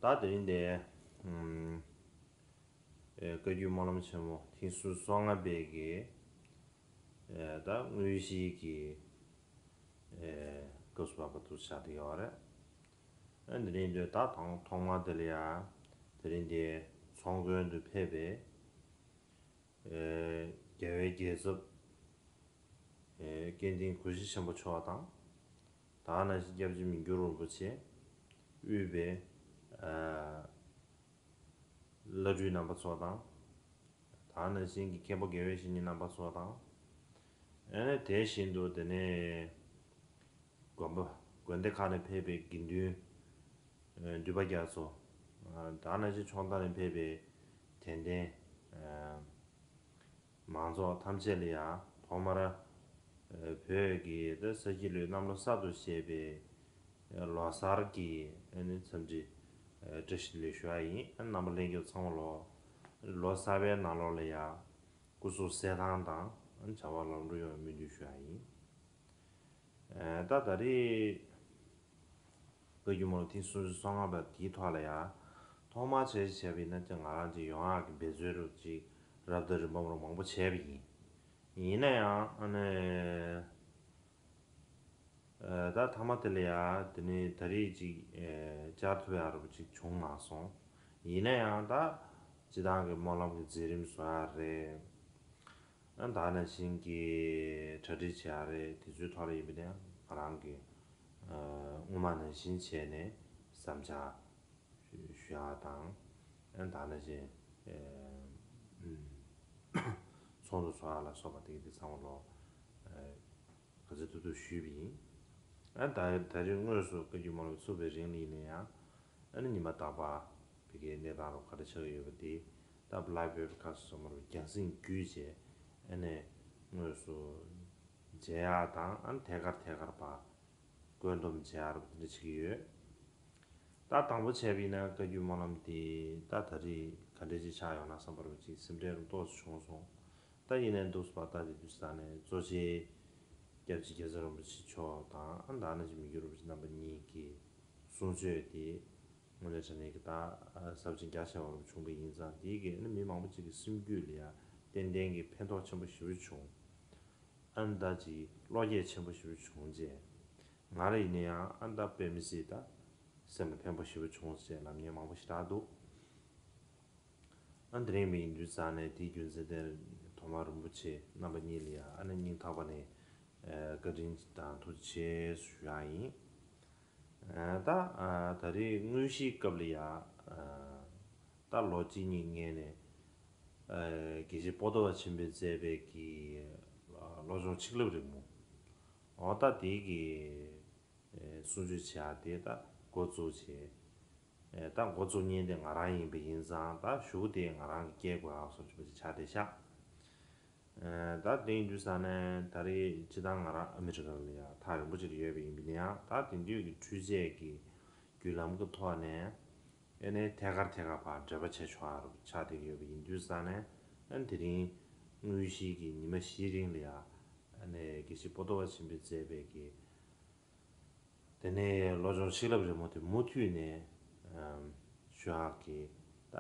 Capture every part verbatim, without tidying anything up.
ད་དེ་རིང་འདི་ཨམ་ཨེ་བཀའ་བརྒྱུད་སྨོན་ལམ་ཆེན་མོ་ཐེངས་སུམ་ཅུ་སོ་ལྔ་པའི་གི་ཨེ་ད་དངོས་གཞིའི་གི་ཨེ་སྐབས་སུ་བབས་པ་དུ་ཆགས་བསྡད་ཡོད་རེད། ཨ་འདི་རིང་འདི་ད་དང་ཐོག་མ་དེ་ལ་ཡ་དེ་རིང་འདི་ཚོགས་མགོན་དུ་ཕེབས་པའི་ཨེ་རྒྱལ་བའི་རྒྱལ་ཚབ་ཨེ་སྐལ་ལྡན་གུ་ཤྲི་ཆེན་པོ་མཆོག་དང་། ད་ག་ནང་བཞིན་སྐྱབས་རྗེ་མི་འགྱུར་རིན་པོ་ཆེ། དབུས་པའི་ཨ་བླ་སྤྲུལ་རྣམ་པ་ཚོ་དང་། ད་ག་ནང་བཞིན་གྱི་མཁན་པོ་དགེ་བའི་བཤེས་གཉེན་རྣམ་པ་ཚོ་དང་། ཨ་ནི་དེ་བཞིན་དུ་དེ་ནས་དགོན་པ་དགོན་སྡེ་ཁག་ནས་ཕེབས་པའི་དགེ་འདུན་ཨ་འདུས་པ་རྒྱ་མཚོ། ཨ་ད་ག་ནང་བཞིན་ཕྱོགས་མཐའ་ནས་ཕེབས་པའི་དད་ལྡན་ཨ་མང་ཚོགས་ཐམས་ཅད་ལ་ཡང་ཐོག་མར་ཨ་བོད་ཀྱི་ད་ས་ཁྱི་ལོའི་གནམ་ལོ་གསར་དུ་བཞད་པའི་ལོ་གསར་གྱི་ཨ་ནི་འཚམས་འདྲི་ཨ་བཀྲ་ཤིས་བདེ་ལེགས་ཞུ་ཡ་ཡིན། ཨ་རྣམ་པ་ལྷན་རྒྱས་ཚང་མ་ལོ་ལོ་གསར་པའི་ནང་ལོགས་ལ་ཡང་སྐུ་གཟུགས་གསལ་ཐང་དང་བྱ་བ་ལམ་འགྲོ་ཡོང་བའི་སྨོན་འདུན་ཞུ་ཡ་ཡིན། ཨ་ད་ད་རེས་བཀའ་བརྒྱུད་སྨོན་ལམ་ཐེངས་སུམ་ཅུ་སོ་ལྔ་པ་དེའི་ཐོག་ལ་ཡང་ཐོག་མར་འཆར་གཞི་བྱས་པ་ཡིན་ན་ཅིག་ང་རང་ཅིག་ཡོང་ཡག་གི་འབད་རྩོལ་རུ་ཅིག་རབ་དང་རིམ་པ་རུ་མང་པོ་བྱས་པ་ཡིན། ཡིན་ན་ཡང་ཨ་ནི་ཨ་ད་མཐའ་མ་དེ་ལ་ཡང་དེ་ནི་ད་རེས་ཅིག་ཨ་བཅར་ཐུབ་ཡག་རུ་ཅིག་བྱུང་མ་སོང་། ཡིན་ན་ཡང་ད་སྤྱི་བཏང་གི་སྨོན་ལམ་གྱི་མཛད་རིམ་བཟོ་ཡག་རེད། ཨ་ད་ནང་བཞིན་གྱི་གྲ་སྒྲིག་བྱེད་ཡག་རེད། དེ་ཚོའི་ཐོག་ལ་ཡིན་པ་ནས་ང་རང་གིས་ཨ་སྔོན་མ་ནང་བཞིན་བྱས་ནས་བསམ་འཆར་ཞུ་ཞུ་ཡག་དང་། ཨ་ད་ནང་བཞིན་ཨ་ཚོགས་འདུ་ཚོགས་ཡག་ལ་སོགས་པ་དེ་གི་དེ་ཚང་མ་ལོ་ཨ་ག་ཚོད་ཐུབ་ཐུབ་ཞུས་པ་ཡིན། ཨ་ད་ད་རེས་དངོས་སུ་བཀའ་བརྒྱུད་སྨོན་ལམ་ཚུགས་པའི་རིང་ལ་ཡིན་ན་ཡང་། ཨ་ནི་ཉི་མ་རྟག་པར་བི་ཀའི་གནས་སྟངས་རུ་ག་རེ་ཆགས་ཀྱི་ཡོད་པ་དེ་ད་live webcast་ཚང་མ་རུ་རྒྱང་སྲིང་བརྒྱུད་བྱས་ཨ་ནི་དངོས་སུ་མཇལ་ཡག་དང་། ཨ་ནི་ཐད་ཀར་ཐད་ཀར་པ་བཀོད་འདོམས་བྱེད་ཡག་རུ་དེ་འདྲ་བྱེད་ཀྱི་ཡོད། ད་དང་པོ་བྱས་པ་ཡིན་ན་བཀའ་བརྒྱུད་སྨོན་ལམ་དེ་ད་ད་རེས་ག་འདྲ་ཅིག་ཆགས་ཡོང་ན་བསམ་པ་རུ་ཅིག་སེམས་ཁྲལ་རུ་ཏོག་ཙམ་བྱུང་སོང་། ད་ཡིན་ནའི་འདུག་སེ་བ་ད་དེ་དུས་ས་ནས་གཙོ་ཆེ་སྐྱབས་རྗེ་རྒྱལ་ཚབ་རིན་པོ་ཆེ་མཆོག་དང་ཨ་ནི་ད་ནང་བཞིན་མི་འགྱུར་རིན་པོ་ཆེ་རྣམ་པ་གཉིས་ཀྱི་གསུང་ཆོས་དེ་དངོས་གནས་དྲང་གནས་ཀྱི་ད་ཟབ་ཅིང་རྒྱ་ཆེ་བ་རུ་བྱུང་བ་ཡིན་ཙང་། དེའི་གི་ཨ་ནི་མི་མང་པོ་ཅིག་གི་སེམས་རྒྱུད་ལ་ཡང་ཏན་ཏན་གྱི་ཕན་ཐོགས་ཆེན་པོ་ཞེ་པོ་བྱུང་། ཨ་ནི་ད་ཅིག་བློ་སྐྱེད་ཆེན་པོ་ཞེ་པོ་བྱུང་རྗེས། ང་རང་ཡིན་ན་ཡང་ཨ་ནི་ད་དཔེ་མི་སྲིད་ད་སེམས་ལ་ཕན་པོ་ཞེ་པོ་བྱུང་ཟེར་ལབ་མཁན་མང་པོ་ཞེ་དྲག་འདུག། ཨ་ནི་དེ་རིང་མི་ཡིན་དུས་ཙང་ནས་དེའི་རྒྱུ་མཚན་དེར་ཐོག་མར་རིན་པོ་ཆེ་རྣམ་པ་གཉིས་ལ་ཡང་ཨ་ནི་སྙིང་ཐག་པ་ནས་ཨ་བཀའ་དྲིན་དང་ཐུགས་རྗེ་ཆེ་ཞུ་ཡག་ཡིན། ཨ་ད་ཨ་ད་རེས་དངོས་གཞིའི་སྐབས་ལ་ཡང་ཨ་ད་ལོ་གཅིག་གཉིས་སྔོན་ནས་ཨ་དགེ་བཤེས་པོ་ཏོ་བ་ཆེན་པོས་མཛད་པའི་གི་ཨ་བློ་སྦྱོང་ཆིག་ལབ་རིང་མོ། འོ་ད་དེའི་གི་ཨེ་གསུང་ཆོས་བྱེད་ཡག་དེ་ད་འགོ་བཙུགས་བྱས། ཨེ་ད་འགོ་བཙུགས་མཁན་དེ་ང་རང་ཡིན་པ་ཡིན་ཙང་། ད་གཞུག་དེ་ང་རང་གིས་སྐྱེལ་དགོས་ཡག་བཟོ་འདྲ་ཅིག་ཆགས་བསྡད་ཤག། ཨེ་ད་དེ་ཡིན་དུས་ཙང་ནས་ད་རེས་སྤྱིར་བཏང་ང་རང་ཨ་མི་རི་ཀ་ལ་ཡ་ཐག་རིང་པོ་ཅིག་ལ་ཡོད་པ་ཡིན་པ་ཡིན་ན་ཡང་། ད་དེང་དུས་ཀྱི་འཕྲུལ་ཆས་ཀྱི་བརྒྱུད་ལམ་གྱི་ཐོག་ནས་ཨེ་ནས་ཐད་ཀར་ཐད་ཀར་ཕར་འབྲེལ་བ་བྱས་ཆོག་ཡག་ཆགས་བསྡད་ཡོད་པ་ཡིན་དུས་ཙང་ནས། ཨ་དེ་རིང་དངོས་གཞིའི་གི་ཉི་མ་བཞིའི་རིང་ལ་ཡ་ཨ་ནས་དགེ་བཤེས་པོ་ཏོ་བ་ཆེན་པོས་མཛད་པའི་གི་དེ་ནས་བློ་སྦྱོང་ཆིག་ལབ་རིང་མོ་དེ་མུ་མཐུད་ནས་ཨམ་ཞུ་ཡག་གི་ད་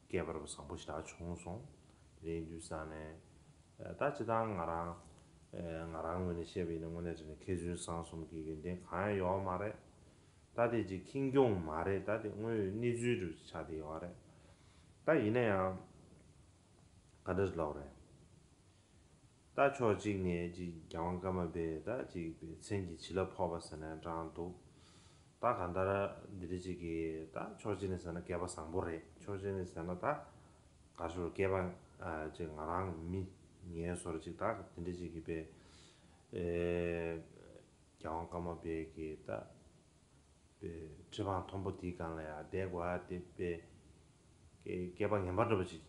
སྐལ་བ་རབ་བཟང་པོ་ཞེ་དྲག་བྱུང་སོང་། དེ་རིང་དུས་ཙང་ནས་ཨ་ད་སྤྱིར་བཏང་ང་རང་ཨ་ང་རང་ངོས་ནས་བཤད་པ་ཡིན་ན་དངོས་གནས་དྲང་གནས་མཁས་བཙུན་བཟང་གསུམ་གྱི་ཡོན་ཏན་གང་ཡང་ཡོད་མ་རེད། ད་དེ་ཅིག་ཁེངས་སྐྱུང་མ་རེད། ད་དེ་དངོས་ཡོད་གནས་ཚུལ་རུ་ཆགས་བསྡད་ཡོད་རེད། ད་ཡིན་ན་ཡང་ག་འདྲ་ལབ་དགོས་རེད། ད་ཕྱོགས་གཅིག་ནས་ཅིག་རྒྱལ་དབང་ཀརྨ་པས་ད་ཅིག་པའི་མཚན་གྱི་བྱིན་རླབས་ཕོག་པ་ཟེར་ནའང་འདྲ་འདུག། ད་གང་ལྟར་འདི་འདྲ་ཅིག་གིས་ད་ཕྱོགས་གཅིག་ནས་ཟེར་ན་སྐལ་པ་བཟང་པོ་རེད། ཕྱོགས་གཅིག་ནས་ཟེར་ན་ད་ག་ཞུ་སྐལ་པ་ཨ་ཅིག་ང་རང་མི་ངའི་བཟོ་འདྲ་ཅིག་ད་དེ་འདྲ་ཅིག་གིས་པའི་ཨེ་རྒྱལ་དབང་ཀརྨ་པའི་གི་ད་པའི་ཁྲི་འཕང་མཐོན་པོ་དེའི་སྒང་ལ་ཡང་བསྡད་དགོས་ཡག་དེ་པའི་སྐལ་པ་ངན་པ་འདྲ་པོ་ཅིག་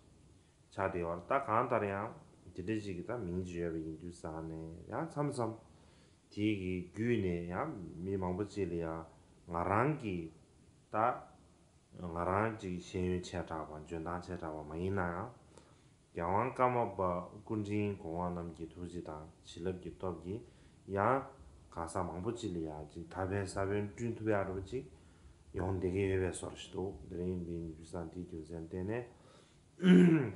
ཆགས་བསྡད་ཡོད་རེད། ད་གང་ལྟར་ཡང་དེ་འདྲ་ཅིག་གི་ད་མིང་ཅིག་ཡོད་པ་ཡིན་དུས་ཙང་ནས། ཡང་མཚམས་མཚམས་དེའི་གི་བརྒྱུད་ནས་ཡང་མི་མང་པོ་ཅིག་ལ་ཡང་ང་རང་གི་ད་ང་རང་ཅིག་ཤེས་ཡོན་ཆེ་དྲགས་པ་འཇོན་ཐང་ཆེ་དྲགས་པ་མ་ཡིན་ན་ཡང་། རྒྱལ་དབང་ཀརྨ་པ་སྐུ་ཕྲེང་གོང་འོག་རྣམས་ཀྱི་ཐུགས་རྗེ་དང་བྱིན་རླབས་ཀྱི་སྟོབས་ཀྱིས་ཡང་གང་ཟག་མང་པོ་ཅིག་ལ་ཡང་ཅིག་ད་ཕན་ས་ཕན་བསྐྲུན་ཐུབ་ཡག་འདྲ་པོ་ཅིག་ ཡོང་བསྡད་ཀྱི་ཡོད་པའི་བཟོ་འདྲ་ཞིག་འདུག་དེ་རིང་འདི་ཉི་ཤུ་རྩ་གསུམ་དེའི་རྒྱུ་མཚན་བརྟེན་ནས།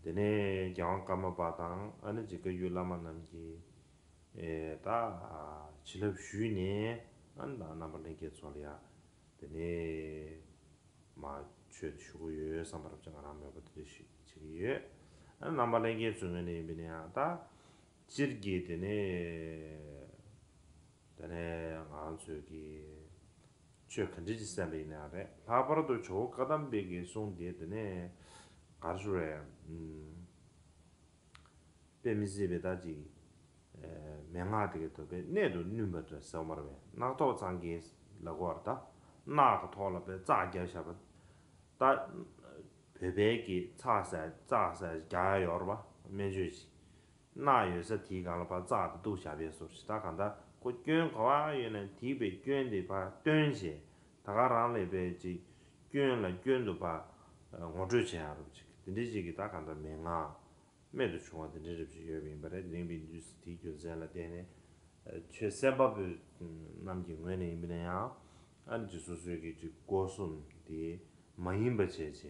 དེ་ནས་རྒྱལ་དབང་ཀརྨ་པ་དང་ཨ་ནི་རྗེ་བཀའ་བརྒྱུད་བླ་མ་རྣམས་ཀྱིས། ཨེ་ད་བྱིན་རླབས་ཞུས་ནས་ཨ་ནི་ད་རྣམ་པ་ལྷན་རྒྱས་ཚོ་ལ་ཡ། དེ་ནས་མ་ཆོས་དེ་ཞུ་གི་ཡོད་བསམ་པ་རབ་ཅིག་ང་རང་མོས་པ་དེ་འདྲ་ཞིག་བྱེད་ཀྱི་ཡོད། ཨ་ནི་རྣམ་པ་ལྷན་རྒྱས་ཚོའི་ངོས་ནས་ཡིན་པ་ན་ཡང་ད་སྤྱིར་གྱི་དེ་ནས་དེ་ནས་ང་ཚོས་ཀྱི་ཆོས་ག་འདྲ་ཞིག་གསན་པ་ཡིན་ན་ཡང་རེད། ལྷག་པར་དུ་ཇོ་བོ་བཀའ་གདམས་པའི་གི་གསུང་དེ་དེ་ནས་ག་རེ་ཞུ་རེད། ཨུམ། དཔེ་མི་སྲིད་པའི་ད་ཅིག་ཨེ་མན་ངག་དེ་གའི་ཐོག་པའི་གནད་དུ་བསྣུན་པ་འདྲ་ཟེར་བ་མ་རེད་པས། རྣག་ཐོག་ཚང་གི་ལ་གོ་བར་ད་རྣག་གི་ཐོག་ལ་པའི་རྩག་བརྒྱབ་བཞག་པ། ད་བོད་པའི་གི་ཚགས་ཟ་རྩག་ཟ་རྒྱག་ཡ་ཡོད་རེད་པ། སྨན་བཅོས་ཤིག་རྣག་ཡོད་ས་དེའི་སྒང་ལ་ཕར་རྩག་དེ་གཏུབས་བཞག་པའི་བཟོ་ཞིག་ད་གང་ལྟར་ཁོ་སྐྱོན་ག་བ་ཡོད་ན་དེའི་པའི་སྐྱོན་དེ་ཕར་བཏོན་བྱས། ད་ག་རང་ལས་པའི་ཅིག་སྐྱོན་ལ་སྐྱོན་དུ་ཕར་ངོ་སྤྲོད་བྱེད་ཡ་རུ་ཅིག་དེ་འདྲའི་ཅིག་གི་ད་གང་ལྟར་མན་ངག་རྨད་དུ་བྱུང་བ་དེ་འདྲའི་རབ་ཅིག་ཡོད་པ་ཡིན་པ་རེད། དེ་རིང་པའི་དུས་སུ་དེའི་རྒྱུ་མཚན་ལ་བརྟེན་ནས་ཆོས་གསན་པ་པོ་རྣམས་ཀྱི་ངོས་ནས་ཡིན་པ་ན་ཡང་ཨ་ནི་ཅིག་སོ་སོའི་གི་ཅིག་སྒོ་གསུམ་དེ་མ་ཡིན་པ་བྱས་བྱས་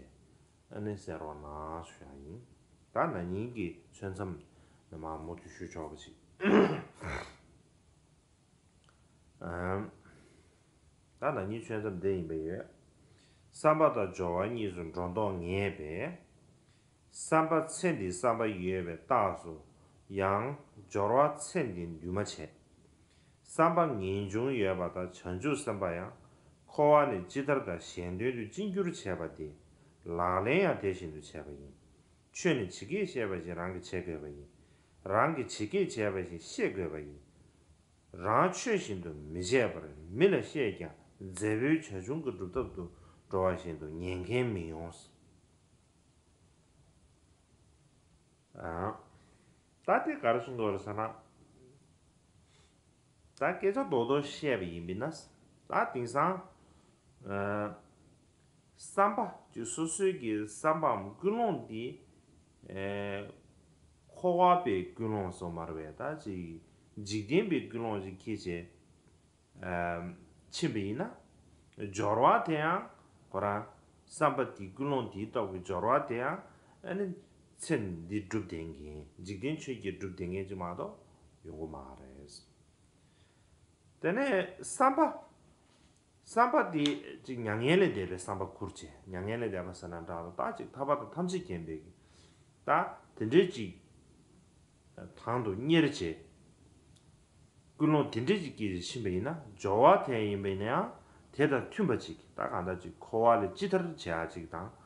ཨ་ནི་གསན་རོགས་གནང་ཞུ་ཡ་ཡིན། ད་ན་ནིང་གི་ཆོས་མཚམས་ནས་མར་མུ་མཐུད་ཞུ་ཆོག་པ་ཞིག་ཨམ། ད་ན་ནིང་ཆོས་མཚམས་འདི་ཡིན་པ་ཡོད། བསམ་པ་དང་སྦྱོར་བ་གཉིས་སུ་འགྲོ་ལྡོག་ངེས་པས། བསམ་པ་ཚེ་འདིའི་བསམ་པ་ཡོད་པའི་རྟགས་སུ་ཡང་སྦྱོར་བ་ཚེ་འདི་འདུས་མ་བྱས། བསམ་པ་ངེས་འབྱུང་ཡོད་པ་དང་བྱང་ཆུབ་སེམས་དཔའ་ཡང་འཁོར་བ་ནས་ཅི་ཐར་དང་གཞན་དོན་དུ་ཅི་འགྱུར་བྱས་པ་དེ་ལག་ལེན་ཡང་དེ་བཞིན་དུ་བྱས་པ་ཡིན། ཆོས་ནི་ཇི་སྐད་བཤད་པ་བཞིན་རང་གིས་བྱེད་དགོས་པ་ཡིན། རང་གིས་ཇི་སྐད་བྱས་པ་བཞིན་ཤེས་དགོས་པ་ཡིན། རང་ཆོས་བཞིན་དུ་མི་བྱས་པར་མི་ལ་བཤད་ཀྱང་མཛེ་བོའི་བྱ་ཁྱུང་གི་སྒྲུབ་ཐབས་སུ་འགྲོ་བ་བཞིན་དུ་ཉན་མཁན་མི་ཡོང་། ཨ། ད་དེ་ག་རེ་གསུངས་འདུག་རེད་ཟེར་ན། ད་སྐད་ཆ་རྡོག་རྡོག་བཤད་པ་ཡིན་པས་ན། ད་དེང་སང་། ཨ། བསམ་པ་ཅིག་སོ་སོའི་གི་བསམ་པའམ་ཀུན་སློང་འདི། ཨེ། འཁོར་བ་པའི་ཀུན་སློང་སོགས་མ་རེད་པས། ད་ཅིག་འཇིག་རྟེན་པའི་ཀུན་སློང་ཅིག་འཁྱེར་བྱས། ཨ། ཕྱིན་པ་ཡིན་ན། སྦྱོར་བ་དེ་ཡང་ཁོ་རང་བསམ་པ་དེའི་ཀུན་སློང་དེའི་ཐོག་གི་སྦྱོར་བ་དེ་ཡང་ཨ་ནི་ཚེ་འདི་སྒྲུབ་བསྡད་མཁན་འཇིག་རྟེན་ཆོས་བརྒྱད་སྒྲུབ་བསྡད་མཁན་ཅིག་མ་གཏོགས་ཡོང་གི་མ་རེད། དེ་ནས་བསམ་པ། བསམ་པ་དེ་ཅིག་མྱ་ངན་ལས་འདས་པའི་བསམ་པ་ཁུར་བྱས། མྱ་ངན་ལས་འདས་པ་ཟེར་ན་འདྲ་བ་ད་ཅིག་ཐར་པ་དང་ཐམས་ཅད་མཁྱེན་པའི་གི། ད་དེ་འདྲའི་ཅིག་དང་དུ་གཉེར་བྱས། ཀུན་སློང་དེ་འདྲའི་ཅིག་གིས་ཕྱིན་པ་ཡིན་ན་སྦྱོར་བ་དེ་ཡིན་པ་ཡིན་ན་ཡང་དེ་དང་མཐུན་པ་ཅིག་ད་གང་ལྟར་ཅིག་འཁོར་བ་ལས་ཅི་ཐར་བྱེད་ཡ་ཅིག་དང་།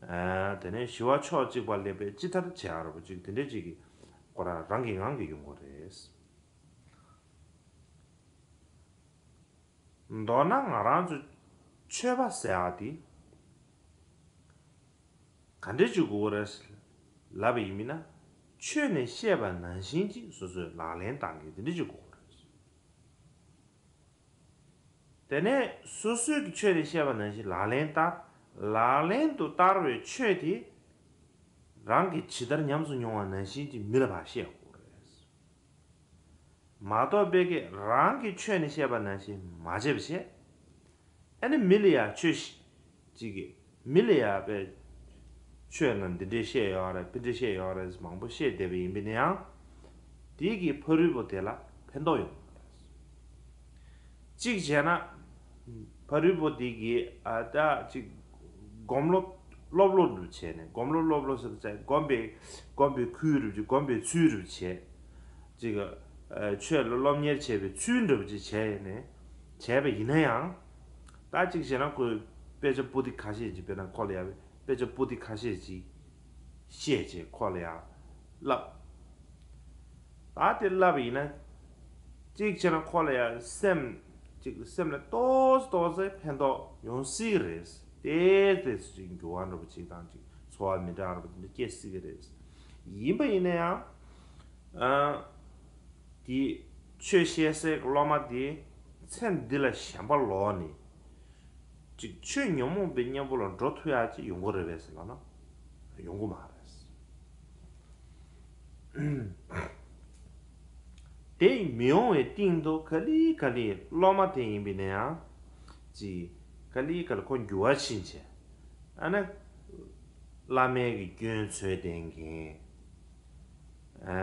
ཨ། དེ་ནས་ཞི་བ་ཕྱོགས་གཅིག་པ་སླེབས་པའི་ཅི་ཐར་བྱེད་ཡ་ར་བ་ཅིག་དེ་འདྲའི་ཅིག་གི་ཁོ་རང་རང་གི་ངང་གིས་ཡོང་གི་རེད། མདོར་ན་ང་རང་ཚོ་ཆོས་པ་ཟེར་ཡ་དེ་ག་འདྲས་ཅིག་དགོས་རེད་ལབ་པ་ཡིན་མིན་ན། ཆོས་ནས་བཤད་པ་ནང་བཞིན་ཅིག་སོ་སོས་ལག་ལེན་བསྟར་མཁན་དེ་འདྲས་ཅིག་དགོས་རེད། དེ་ནས་སོ་སོས་ཀྱི་ཆོས་ནས་བཤད་པ་ནང་བཞིན་ལག་ལེན་བསྟར། ལག་ལེན་དུ་བསྟར་བའི་ཆོས་དེ་རང་གིས་ཇི་ལྟར་ཉམས་སུ་མྱོང་བ་ནང་བཞིན་ཅིག་མི་ལ་ཕར་བཤད་དགོས་རེད། མ་གཏོགས་པའི་གི་རང་གི་ཆོས་ནས་བཤད་པ་ནང་བཞིན་མ་བྱས་པ་བྱས། ཨ་ནི་མི་ལ་ཡང་ཆོས་ཤིག་ཅིག་གི་མི་ལ་ཡང་པའི་ཆོས་ནང་འདི་འདྲས་བཤད་ཡོད་རེད། འདི་འདྲས་བཤད་ཡོད་རེད། མང་པོ་བཤད་བསྡད་པ་ཡིན་པ་ཡིན་ན་ཡང་། དེ་གི་ཕ་རོལ་པོ་དེ་ལ་ཕན་ཐོགས་ཡོང་གི་མ་རེད། གཅིག་བྱས་ན། ཕ་རོལ་པོ་དེ་གིས་ཨ་ད་ཅིག་སྒོམ་བློ་སློབ་བློ་འདྲ་བྱས་ནས་སྒོམ་བློ་སློབ་བློ་ཟེར་ཚེ་སྒོམ་པའི་སྒོམ་པའི་ཁུལ་རུ་ཅིག་སྒོམ་པའི་ཚུལ་རུ་བྱས། ཅིག་ཨ་ཆོས་ལ་སློབ་གཉེར་བྱས་པའི་ཚུལ་འདྲ་བོ་ཅིག་བྱས་ནས་བྱས་པ་ཡིན་ན་ཡང་། ད་ཅིག་བྱས་ན་ཁོས་དཔེ་ཆ་པོ་ཏི་ཁ་ཤས་ཅིག་དཔེར་ན་ཁོ་ལ་ཡ་དཔེ་ཆ་པོ་ཏི་ཁ་ཤས་ཅིག་བཤད་བྱས་ཁོ་ལ་ཡ་བསླབ། ད་དེ་བསླབ་པ་ཡིན་ན། གཅིག་བྱས་ན་ཁོ་ལ་ཡང་སེམས་གཅིག་སེམས་ལ་ཏོག་ཙམ་ཏོག་ཙམ་ཕན་ཐོགས་ཡོང་སྲིད་ཀྱི་རེད། ཏོག་ཙམ་ཅིག་འགྱུར་བ་འདྲ་པོ་ཅིག་དང་ཅིག་ཚོར་བ་མི་འདྲ་བ་འདྲ་པོ་དེ་འདྲ་སྐྱེ་སྲིད་ཀྱི་རེད། ཡིན་པ་ཡིན་ན་ཡང་། ཨ། དེ་ཆོས་བཤད་སའི་སློབ་མ་དེ་ཚེ་འདི་ལ་ཞེན་པ་ལོག་ནས། ཅིག་ཆོས་ཉོན་མོངས་པའི་གཉེན་པོ་ལ་འགྲོ་ཐུབ་ཡག་ཅིག་ཡོང་གི་རེད་པས་ཟེར་ལབ་ན། ཡོང་གི་མ་རེད། དེ་མི་ཡོང་བའི་སྟེང་དུ་ག་ལེ་ག་ལེ་སློབ་མ་དེ་ཡིན་པས་ན་ཡང་། ཅིག་ ག་ལེ་ག་ལེ་ཁོ་འགྱུར་བ་ཕྱིན་བྱས། ཨ་ནི་བླ་མའི་གི་སྐྱོན་འཚོལ་བསྡད་མཁན། ཨ་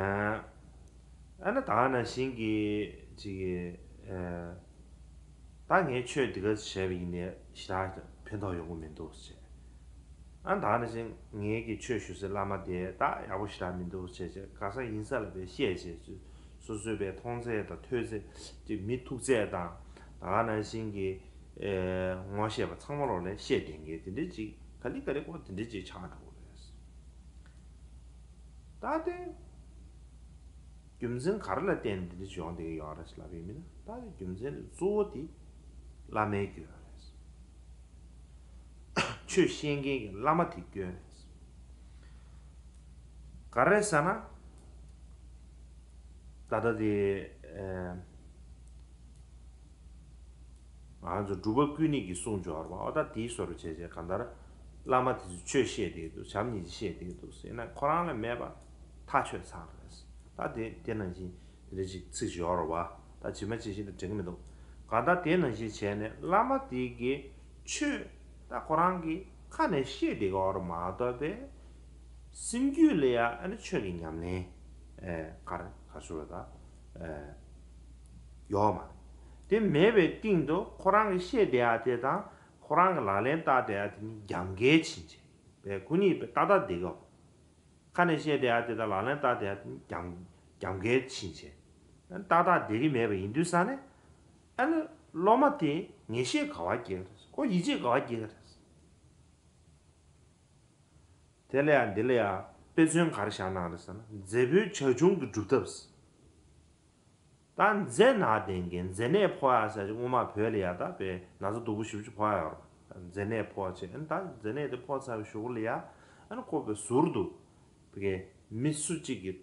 ཨ་ནི་ད་ག་ནང་བཞིན་གྱི་ཅིག་གི་ཨ་ད་ངས་ཆོས་འདི་ག་བྱས་པ་ཡིན་ནའི་ཞེ་དྲག་ཕན་ཐོགས་ཡོང་གི་མི་འདུག་ཟེར། ཨ་ད་ག་ནང་བཞིན་ངས་ཀྱི་ཆོས་ཞུ་སའི་བླ་མ་དེ་ད་ཡག་པོ་ཞེ་དྲག་མི་འདུག་ཟེར་བྱས་ག་ས་ཡིན་ས་ལ་བས་བཤད་བྱས་སོ་སོའི་བས་མཐོང་ཚད་དང་ཐོས་ཚད་ཀྱི་མི་ཐུག་ཚད་དང་ད་ག་ནང་བཞིན་གྱི་ཨེ་ངོ་ཤེས་པ་ཚང་མ་ལོག་ལས་བཤད་བསྡད་མཁན་དེ་འདྲ་ཅིག་ག་ལེ་ག་ལེ་ཁོ་དེ་འདྲ་ཅིག་ཆགས་འགྲོ་གི་རེད། ད་དེ་རྒྱུ་མཚན་ག་རེ་ལ་བརྟེན་ནས་དེ་འདྲ་ཅིག་ཡོང་བསྡད་ཀྱི་ཡོད་རེད་ལབ་ཡིན་མིན་ན། ད་དེ་རྒྱུ་མཚན་དེ་གཙོ་བོ་དེ་བླ་མའི་སྐྱོན་རེད། ཆོས་བཤད་མཁན་གྱི་བླ་མ་དེ་སྐྱོན་རེད། ག་རེ་ཟེར་ན། ད་ལྟ་དེ་ཨེ་ང་ཚོ་སྒྲུབ་པ་ཀུན་ཉིད་ཀྱི་གསུང་སྦྱོར་བ་ཨོ་ད་དེའི་བཟོ་འདྲ་བྱས་བྱས་གང་ལྟར་བླ་མ་དེ་ཚོས་ཆོས་བཤད་བསྡད་འདུག་བྱམས་སྙིང་རྗེ་བཤད་བསྡད་འདུག་ཟེར་ན་ཁོ་རང་ལ་མེད་པ་ཐག་ཆོད་ཚར་རེད། ད་དེ་དེ་ནང་བཞིན་དེ་འདྲ་ཅིག་ཚིག་སྦྱོར་བ་ད་ཇི་མ་ཇི་བཞིན་དུ་འགྲིག་གི་མི་འདུག་གང་ལྟར་དེ་ནང་བཞིན་བྱས་ནས་བླ་མ་དེ་གི་ཆོས་ད་ཁོ་རང་གི་ཁ་ནས་བཤད་བསྡད་ཀྱི་ཡོད་རེད་མ་གཏོགས་པས། སེམས་རྒྱུད་ལ་ཡང་ཨ་ནི་ཆོས་ཀྱི་ཉམས་ལེན་ཨེ་ག་རེ་ག་ཚོད་ལ་ད་ཨེ་ཡོད་མ་རེད། དེ་མེད་པའི་སྟེང་དུ་ཁོ་རང་གི་བཤད་བསྡད་ཡ་དེ་དང་ཁོ་རང་གི་ལག་ལེན་བསྟར་བསྡད་ཡ་དེ་ནི་རྒྱབ་འགལ་ཕྱིན་ཆད་པས་ཁོ་གཉིས་པས་ཏག་ཏག་བསྡད་ཀྱི་ཡོད། ཁ་ནས་བཤད་བསྡད་ཡ་དེ་དང་ལག་ལེན་བསྟར་བསྡད་ཡ་དེ་ནི་རྒྱབ་རྒྱབ་འགལ་ཕྱིན་ཆད་ཏག་ཏག་བསྡད་ཀྱི་མེད་པ་ཡིན་དུས་ཙང་ནས་ཨ་ནི་སློབ་མ་དེ་ངེས་ཤེས་ག་པར་སྐྱེ་གི་རེད། ཁོ་ཡིད་ཆེས་ག་པར་སྐྱེ་གི་རེད། དེ་ལ་ཡང་འདི་ལ་ཡང་དཔེ་མཚོན་ག་རེ་བཞག་གནང་རེད་ཟེར་ན་རྫས་སྦོལ་བྱ་ཁྱུང་གི་སྒྲུབ་ཐབས། ད་མཛེ་ནག་ལྡན་མཁན་མཛེ་ནད་ཕོག་ཡག་ཟེར་ཅིག་སྔོན་མ་བོད་ལ་ཡ་ད་དཔེ་ན་ཚ་སྡུག་པོ་ཞེ་པོ་ཅིག་ཕོག་ཡག་ཡོད་རེད། མཛེ་ནད་ཕོག་བྱས་ཨ་ནི་ད་མཛེ་ནད་དེ་ཕོག་ཚར་བའི་གཞུག་ལ་ཡ་ཨ་ནི་ཁོ་དཔེ་ཟུར་དུ་དཔེ་མི་སུ་གཅིག་གིས་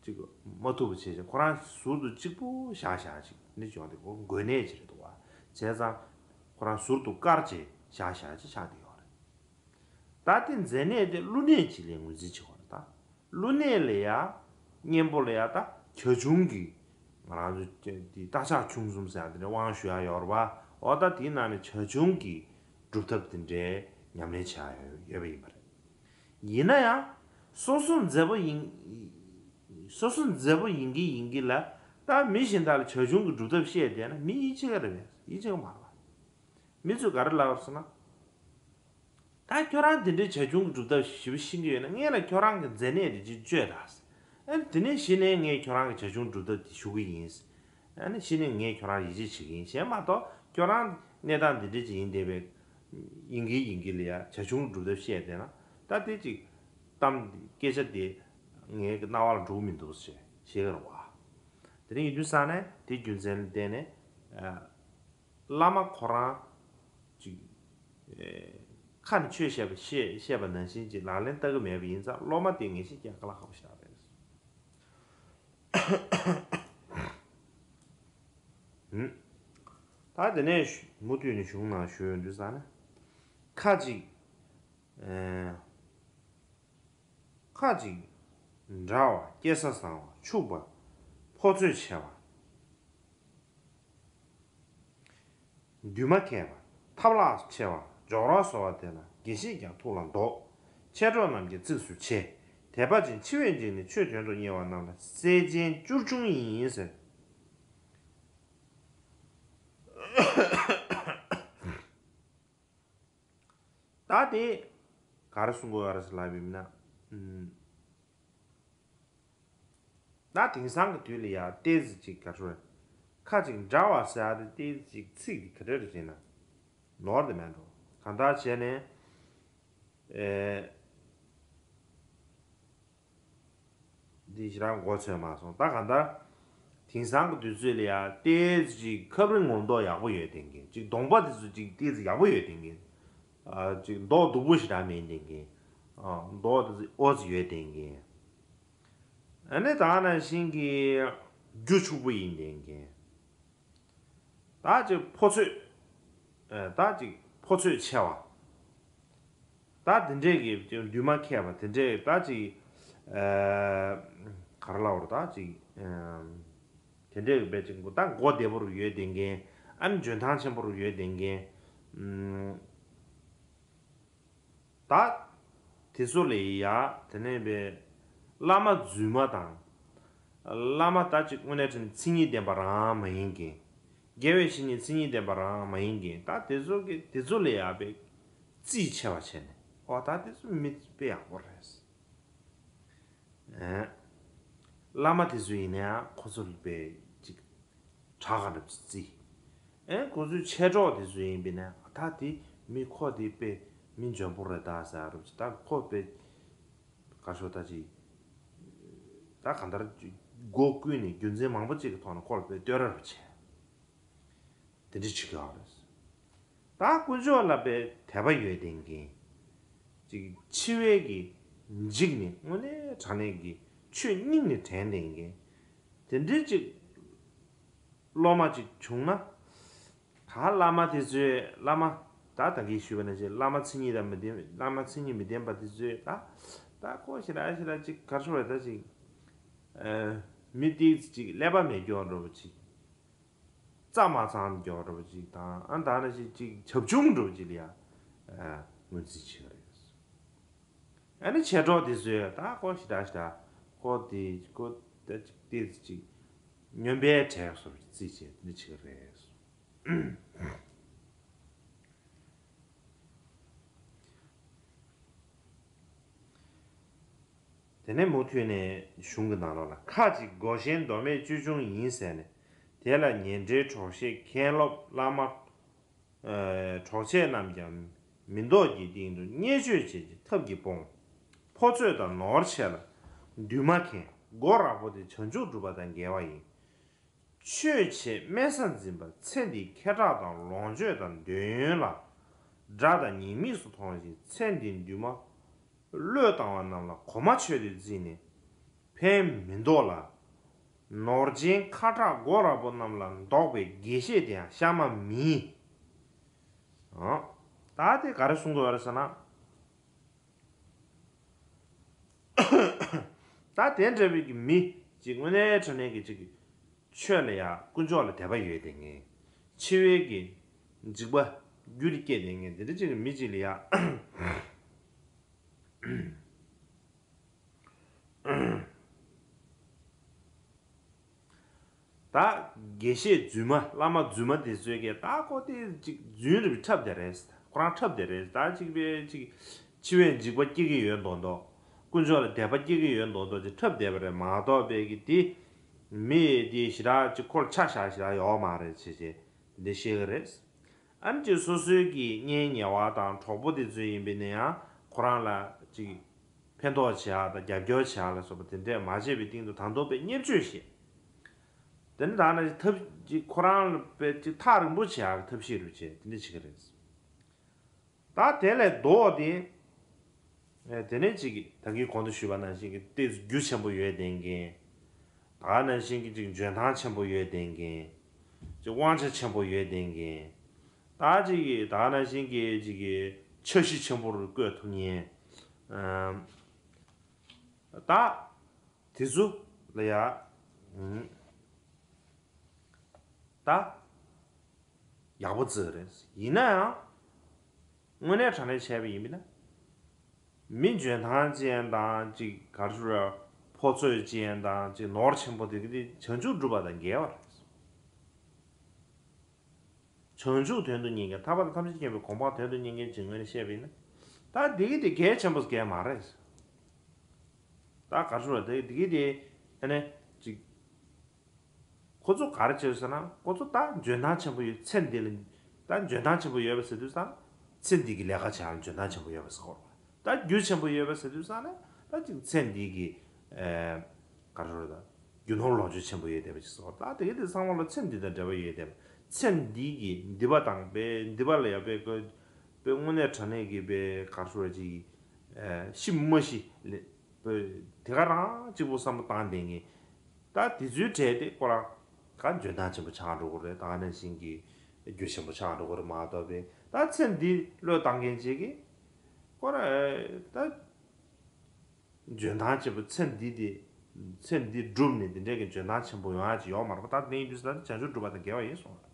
ཅིག་མ་ཐུབ་པ་བྱས་ཅིག་ཁོ་རང་ཟུར་དུ་གཅིག་པུ་བཞག་བཞག་ཅིག་ནི་བྱུང་སྟེ་ཁོ་འགོས་ནད་ཅིག་རེད་འདུག་བ། བྱས་ཙང་ཁོ་རང་ཟུར་དུ་བཀར་བྱས་བཞག་བཞག་ཅིག་ཆགས་བསྡད་ཡོད་རེད། ད་དེ་མཛེ་ནད་དེ་ཀླུ་ནད་ཅིག་ལ་ངོས་འཛིན་བྱེད་དགོས་རེད་ད། ཀླུ་ནད་ལ་ཡ་གཉེན་པོ་ལ་ཡ་ད་བྱ་ཁྱུང་གི་ང་རང་ཚོ་དེ་རྟ་ཕྱག་ཁྱུང་གསུམ་ཟེར་ཡ་དེ་འདྲ་དབང་ཞུ་ཡ་ཡོད་རེད་བ། འོ་ད་དེའི་ནང་ནས་བྱ་ཁྱུང་གི་སྒྲུབ་ཐབས་དེ་འདྲའི་ཉམས་ལེན་བྱེད་ཡ་ཡོད་པ་ཡིན་པ་རེད། ཡིན་ན་ཡང་སོ་སོ་མཛེ་པོ་ཡིན། སོ་སོ་མཛེ་པོ་ཡིན་གྱི་ཡིན་གྱི་ལ་ད་མི་གཞན་དག་ལ་བྱ་ཁྱུང་གི་སྒྲུབ་ཐབས་བཤད་བསྡད་ན་མི་ཡིད་ཆེས་ཀྱི་རེད་པས། ཡིད་ཆེས་ཀྱི་མ་རེད་བ། མི་ཚོས་ག་རེ་ལབ་ཟེར་ན། ད་ཁྱོད་རང་དེ་འདྲའི་བྱ་ཁྱུང་གི་སྒྲུབ་ཐབས་ཞིབ་པོ་ཤེས་ཀྱི་ཡོད་ན་སྔོན་ལ་ཁྱོད་རང་གི་མཛེ་ནད་དེ་ཅིག་བཅོས་དང་། ཨ་ནི་དེ་ནས་གཞི་ནས་ངས་ཁྱོད་རང་གི་བྱ་ཁྱུང་སྒྲུབ་ཐབས་དེ་ཞུ་གི་ཡིན། ཨ་ནི་གཞི་ནས་ངས་ཁྱོད་རང་ཡིད་ཆེས་བྱེད་ཀྱི་ཡིན་གཞན་མ་གཏོགས་ཁྱོད་རང་གནས་སྟངས་འདི་འདྲ་ཅིག་ཡིན་བསྡད་པའི་ཡིན་གྱི་ཡིན་གྱི་ལ་ཡ་བྱ་ཁྱུང་སྒྲུབ་ཐབས་བཤད་བསྡད་ན་ད་དེ་ཅིག་གཏམ་སྐད་ཆ་དེ་ངའི་རྣ་བ་ལ་འགྲོ་གི་མི་འདུག་ཟེར་བཤད་ཀྱི་རེད་བ། དེ་རིང་ཡིན་དུས་ཙང་ནས་དེ་རྒྱུ་མཚན་ལ་བརྟེན་ནས་ཨ། བླ་མ་ཁོ་རང་ཅིག་ཨེ་ཁ་ནས་ཆོས་བཤད་པ་བཤད་བཤད་པ་ནང་བཞིན་ཅིག་ལག་ལེན་བསྟར་གི་མེད་པ་ཡིན་ཙང་སློབ་མ་དེ་ངེས་ཤེས་རྒྱག་དཀའ་ལས་ཁག་པོ་ཞིག་རེད། ཧུམ། ད་དེ་ནས་མུ་མཐུད་ནས་གཞུང་ནང་ཞུ་ཡོང་དུས་ཙང་ནས་ཁ་ཅིག་ཨེ། ཁ་ཅིག་འདྲ་བ་སྐྱེ་ས་བཟང་བ་ཕྱུག་པ་ཕོ་ཚོད་ཆེ་བ། འདུས་མ་མཁས་པ་ཐབས་ལག་ཆེ་བ་འཇོག་རོགས་སོགས་པ་དེ་ལ་དགེ་བཤེས་ཀྱང་ཐུགས་ལ་འདོགས། མཆེད་གྲོགས་རྣམས་ཀྱིས་གཙིགས་སུ་ཆེ། དད་པ་ཅན་འཆི་བས་འཇིགས་ནས་ཆོས་དོན་དུ་གཉེར་བ་རྣམས་ལ་སྲས་ཆེན་བཅུར་འབྱུང་ཡིན་ཟེར། ད་དེ་ག་རེ་གསུང་དགོས་ཡོད་རེད་ཟེར་ལབ་པ་ཡིན་ན། ཨུམ། ད་དེང་སང་གི་དུས་ལ་ཡ་ཏོག་ཙམ་ཅིག་ག་རེ་ཟེར། ཁ་ཅིག་འདྲ་བ་ཟེར་ཡ་དེ་ཏོག་ཙམ་ཅིག་ཚིག་དེ་ག་རེ་རེད་ཟེར་ན་ནོར་དེ་མེད་འགྲོ། གང་ལྟར་བྱས་ནས་ཨེ། འདི་ཞེ་དྲག་མགོ་ཚོས་མ་སོང་། ད་གང་ལྟར་དེང་སང་གི་དུས་ཚོད་ལ་ཡ་ཏོག་ཙམ་ཅིག་ཁབ་རིང་ངོ་མདོག་ཡག་པོ་ཡོད་བསྡད་མཁན་ཅིག་གདོང་པ་དེ་ཚོ་ཅིག་ཏོག་ཙམ་ཡག་པོ་ཡོད་བསྡད་མཁན། ཨ་ཅིག་མདོག་སྡུག་པོ་ཞེ་དྲག་མེད་བསྡད་མཁན། ཨ་མདོག་དེ་ཚོ་ཨོ་ཙི་ཡོད་བསྡད་མཁན། ཨ་ནི་ད་ནང་བཞིན་གྱི་རྒྱུ་ཕྱུག་པོ་ཡིན་བསྡད་མཁན། ད་ཅིག་ཕོ་ཚོད། ཨ་ད་ཅིག་ཕོ་ཚོད་ཆེ་བ། ད་དེ་འདྲས་ཀྱི་འདུས་མ་མཁས་པ་དེ་འདྲས་ད་ཅིག་ཨ་ག་རེ་ལབ་དགོས་རེད། ད་ཅིག་ཨ་དེ་འདྲས་ཀྱི་དཔེ་ཅིག་ད་མགོ་བདེ་པོ་རུ་ཡོད་བསྡད་མཁན། ཨ་ནི་འཇོན་ཐང་ཆེན་པོ་རུ་ཡོད་བསྡད་མཁན། ད་དེ་ཚོ་ལས་ཡ་དེ་ནས་པའི་བླ་མ་རྫུན་མ་དང་། བླ་མ་ད་ཅིག་དངོས་གནས་དྲན་མཚན་ཉིད་ལྡན་པ་རང་མ་ཡིན་མཁན། དགེ་བའི་བཤེས་གཉེན་མཚན་ཉིད་ལྡན་པ་རང་མ་ཡིན་མཁན། ད་དེ་ཚོ་གི་དེ་ཚོ་ལས་ཡ་པའི་རྩིས་ཆེ་བ་བྱས་ནས། ཨོ་ད་དེ་ཚོ་མི་དཔེ་ཡག་པོ་རེད། ཨེ། བླ་མ་དེ་ཚོ་ཡིན་ན་ཡང་ཁོ་ཚོ་ལ་པའི་ཅིག་གྲགས་ག་འདྲ་བརྩི། ཨེ་ཁོ་ཚོའི་མཆེད་གྲོགས་དེ་ཚོ་ཡིན་པས་ན། ད་དེ་མི་ཁོ་དེ་དཔེ་མི་འཇོན་པོ་རེད་ད་ཟེར་རུ་ཅིག་ད་ཁོ་དཔེ་ག་ཤོ་ད་ཅིག་ད་གང་ལྟར་སྒོ་ཀུན་ནས་རྒྱུ་མཚན་མང་པོ་ཅིག་གི་ཐོག་ནས་ཁོ་ལ་དཔེ་བསྟོད་ར་རུ་བྱས། དེ་འདྲ་བྱེད་ཀྱི་ཡོད་རེད། ད་དཀོན་མཆོག་ལ་དཔེ་དད་པ་ཡོད་བསྡད་མཁན། ཅིག་འཆི་བའི་གི་འཇིགས་ནས་དངོས་གནས་དྲང་གནས་ཀྱི་ཆོས་སྙིང་ནས་དྲན་བསྡད་མཁན། དེ་འདྲའི་ཅིག་སློབ་མ་ཅིག་བྱུང་ན། ད་བླ་མ་དེ་ཚོས་བླ་མ། ད་ད་གིན་ཞུས་པ་ནང་བཞིན་བླ་མ་མཚན་ཉིད་དང་མི་ལྡན། བླ་མ་མཚན་ཉིད་མི་ལྡན་པ་དེ་ཚོས་ད། ད་ཁོ་ཞེ་དྲག་ཞེ་དྲག་ཅིག་ག་རེ་ཟེར་ད་ཅིག་ཨ། མི་དེ་ཅིག་ཀླད་པ་མེད་སྐྱོ་འགྲོ་བ་ཅིག་རྩ་མ་ཚང་མགྱོགས་འགྲོ་བ་ཅིག་དང་། ཨ་ད་ནང་བཞིན་ཅིག་བྱབ་ཆུང་འགྲོ་བ་ཅིག་ལ་ཡ། ཨ། ངོས་འཛིན་བྱེད་ཀྱི་རེད། ཨ་ནི་མཆེད་གྲོགས་དེ་ཚོས་ད་ཁོ་ཞེ་དྲག་ཞེ་དྲག་ཁོ་དེ་ཁོ་ད་ཅིག་དེ་ཅིག་སྨྱོན་པའི་གྲས་སོགས་རྩིས་བྱས་འདི་བྱེད་ཀྱི་རེད། དེ་ནས་མུ་མཐུད་ནས་གཞུང་གི་ནང་ལོགས་ལ། ཁ་ཅིག་སྒོ་ཤེན་མདོ་སྨད་ཆོས་འབྱུང་ཡིན་ཟེར་ནས། དེ་ལ་ཉེ་འབྲེལ་གྲོགས་ཤེས་མཁན་སློབ་བླ་མ། ཨ། གྲོགས་མཆེད་རྣམས་ཀྱང་མི་ལྡོག་གི་སྟེང་དུ་བརྙས་བཅོས་བྱེད་ཀྱི་ཐབས་ཀྱིས་སྤོང་། ཕོ་ཚོད་དང་ནོར་ཆེ་ལ་འདུན་མ་མཁན་སྒོ་ར་པོ་དེ་བྱང་ཆུབ་སྒྲུབ་པ་དང་འགལ་བ་ཡིན། ཆོས་བྱེད་དམན་ས་འཛིན་པ་ཚེ་འདིའི་ཁེ་གྲགས་དང་ལོངས་སྤྱོད་དང་འདོད་ཡོན་ལ་དགྲ་དང་ཉེས་དམིགས་སུ་མཐོང་ཞིང་། ཚེ་འདིའི་འདུན་མ་བློས་བཏང་བ་རྣམས་ལ་གོ་མ་ཆོད་དུ་བརྩིས་ནས་ཕན་མི་འདོགས་ལ། ནོར་ཅན་ཁ་གྲགས་སྒོ་ར་པོ་རྣམས་ལ་འདོགས་པའི་དགེ་བཤེས་དེ་ཡང་གཤའ་མ་མིན། ཨང་། ད་དེ་ག་རེ་གསུང་གི་ཡོད་རེད་ཟེར་ན། ད་དེ་འདྲ་བའི་གི་མི་ཅིག་དངོས་གནས་དྲང་གནས་ཀྱི་ཅིག་ཆོས་ལ་ཡ་དཀོན་མཆོག་ལ་དད་པ་ཡོད་བསྡད་མཁན། འཆི་བའི་གི་འཇིགས་པ་རྒྱུད་ལ་སྐྱེས་བསྡད་མཁན་དེ་འདྲ་ཅིག་གི་མི་ཅིག་ལ་ཡ། ད་དགེ་བཤེས་རྫུན་མ་བླ་མ་རྫུན་མ་དེ་ཚོས་ཀྱིས་ད་ཁོ་དེ་ཅིག་རྫུན་རེད་འཁྲབ་བསྡད་རེད། ཁོ་རང་འཁྲབ་བསྡད་རེད། ད་ཅིག་པའི་ཅིག་འཆི་བའི་འཇིགས་པ་སྐྱེ་གི་ཡོད་མདོག་མདོག་དཀོན་མཆོག་ལ་དད་པ་སྐྱེ་གི་ཡོད་མདོག་མདོག་ཅིག་འཁྲབ་བསྡད་པ་རེད་མ་གཏོགས། པའི་གི་དེ་མི་དེ་ཞེ་དྲག་ཅིག་ཁོ་ལ་ཆ་བཞག་ཞེ་དྲག་ཡོད་མ་རེད་ཅེས་ཅེས་འདི་བཤད་གི་རེད། ཨ་ནི་ཅིག་སོ་སོའི་གི་གཉེན་ཉེ་བ་དང་གྲོགས་པོ་དེ་ཚོ་ཡིན་པས་ན་ཡང་ཁོ་རང་ལ་ཅིག་ཕན་ཐོགས་བྱེད་ཡག་དང་རྒྱབ་སྐྱོར་བྱེད་ཡག་ལ་སོགས་པ་དེ་འདྲས་མ་བྱས་པའི་སྟེང་དུ་ད་དུང་པའི་བརྙས་བཅོས་བྱེད། དེ་ནི་ད་ནི་ཐབས་ཅིག་ཁོ་རང་ལ་པའི་ཅིག་ཐག་རིང་པོ་བྱེད་ཡག་གི་ཐབས་ཤེས་རུ་བྱེད་དེ་འདྲས་བྱེད་ཀྱི་རེད། ད་དེ་ལས་ལྡོག་སྟེ། ཨེ། དེ་ནས་ཅིག་གིས་ད་གིན་གོང་དུ་ཞུས་པ་ནང་བཞིན་གྱི་ཏོག་ཙམ་རྒྱུ་ཆེན་པོ་ཡོད་བསྡད་མཁན། ད་ག་ནང་བཞིན་གྱི་ཅིག་འཇོན་ཐང་ཆེན་པོ་ཡོད་བསྡད་མཁན། ཅིག་དབང་ཆ་ཆེན་པོ་ཡོད་བསྡད་མཁན། ད་ཅིག་གིས་ད་ག་ནང་བཞིན་གྱི་ཅིག་གིས་འཆར་གཞི་ཆེན་པོ་རུ་བཀོད་ཐུབ་མཁན། ཨམ། ད་དེ་ཚོ་ལ་ཡ། ཨམ། ད་ཡག་པོ་བརྩི་གི་རེད། ཡིན་ན་ཡང་། དངོས་གནས་དྲང་གནས་བྱས་པ་ཡིན་པས་ན། མི་འཇོན་ཐང་ཅན་དང་ཅིག་ག་རེ་ཟེར། ཕོ་ཚོད་ཅན་དང་ཅིག་ནོར་ཆེན་པོ་དེ་གི་དེ་བྱང་ཆུབ་སྒྲུབ་པ་དང་འགལ་བ་རེད། བྱང་ཆུབ་དོན་དུ་གཉེར་མཁན་ཐར་པ་དང་ཐམས་ཅད་མཁྱེན་པའི་གོ་འཕང་དོན་དུ་གཉེར་མཁན་ཅིག་ངོས་ནས་བཤད་པ་ཡིན་ན། ད་དེ་གི་དེ་གལ་ཆེན་པོ་གལ་མ་རེད། ད་ག་རེ་ཟེར། དེ་དེ་གི་དེ་ཨ་ནི་ཅིག་ཁོ་ཚོ་ག་རེ་བྱེད་ཟེར་ན། ཁོ་ཚོ་ད་འཇོན་ཐང་ཆེན་པོ་ཡོད། ཚེ་འདི་ལ་ད་འཇོན་ཐང་ཆེན་པོ་ཡོད་པ་ཟེར་དུས་ཙང་། ཚེ་འདི་གི་ལས་ཀ་བྱ་ཡག་ལ་འཇོན་ཐང་ཆེན་པོ་ཡོད་པ་ཟེར་གོ། ད་རྒྱུ་ཆེན་པོ་ཡོད་པ་ཟེར་དུས་ཙང་ནས་ད་ཅིག་ཚེ་འདི་གི་ཨེ་ག་རེ་ཟེར། ད་རྒྱུ་ནོར་ལོངས་སྤྱོད་ཆེན་པོ་ཡོད་བསྡད་པ་ཅིག་ཟེར་གོ། ད་དེ་གི་དེ་ཚང་མ་ལ་ཚེ་འདི་དང་འབྲེལ་བ་ཡོད་བསྡད་པ། ཚེ་འདི་གི་འདི་པ་དང་པའི་འདི་པ་ལ་ཡ་པའི་དངོས་གནས་དྲང་གནས་ཀྱི་པའི་ག་རེ་ཟེར་ཅིག་ཨེ་ཤི་མ་ཤི་ལས། དེ་ག་རང་གཅིག་པུ་བསམ་བློ་བཏང་བསྡད་མཁན། ད་དེ་ཚོའི་གྲས་དེ་ཁོ་རང་ག་འཇོན་ཐང་ཆེན་པོ་ཆགས་འགྲོ་གི་རེད། ད་ག་ནང་བཞིན་གྱི་རྒྱུ་ཆེན་པོ་ཆགས་འགྲོ་གི་རེད་མ་གཏོགས་པའི། ད་ཚེ་འདི་བློས་བཏང་མཁན་ཅིག་གིས་ཁོ་རང་ད་འཇོན་ཐང་ཆེན་པོ་ཚེ་འདི་དེ་ཚེ་འདི་བསྒྲུབས་ནས་དེ་འདྲའི་གི་འཇོན་ཐང་ཆེན་པོ་ཡོང་ཡག་ཅིག་ཡོད་མ་རེད་པ། ད་དེ་ཡིན་དུས་ད་བྱང་ཆུབ་སྒྲུབ་པ་དང་འགལ་བ་ཡིན་གསུངས།